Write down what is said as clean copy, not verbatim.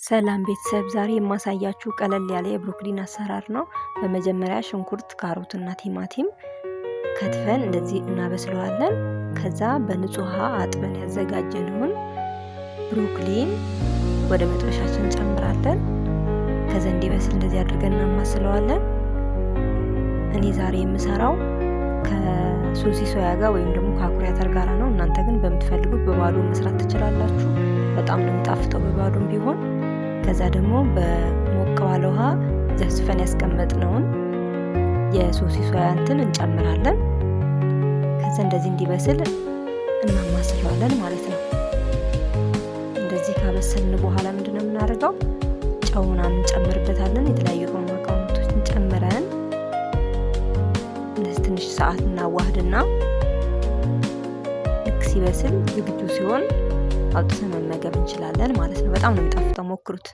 ሰላም ቤተሰብ፣ ዛሬ የማሳያችሁ ቀለል ያለ የብሮኮሊን አሰራር ነው። በመጀመሪያ ሽንኩርት፣ ካሮት እና ቲማቲም ከትፈን እንደዚህ እናበስለዋለን። ከዛ በንጹህ ውሃ አጥበን ያዘጋጀነውን ብሮኮሊን ወደ መጥበሻችን እንጨምራለን። ከዛ እንዲበስል እንደዚህ አድርገን እናማስለዋለን። እኔ ዛሬ የምሰራው ከሶሲ ሶያ ጋር ወይም ደግሞ ከአኩሪ አተር ጋራ ነው። እናንተ ግን በምትፈልጉት በባዶ መስራት ትችላላችሁ። በጣም ነው የሚጣፍጠው በባዶም ቢሆን። ከዛ ደግሞ በሞቅ ባለ ውሃ ዘፍዝፈን ያስቀመጥነውን የሶሲ ሶያ እንትን እንጨምራለን። ከዛ እንደዚህ እንዲበስል እናማስለዋለን ማለት ነው። እንደዚህ ካበሰልን በኋላ ምንድነው የምናደርገው? ጨው ምናምን እንጨምርበታለን። የተለያዩ ቅመማ ቅመሞችን ጨምረን እንደዚህ ትንሽ ሰዓት እናዋህድና ልክ ሲበስል ዝግጁ ሲሆን አውጥተን መመገብ እንችላለን ማለት ነው። በጣም ነው የሚጣፍጠው፣ ሞክሩት።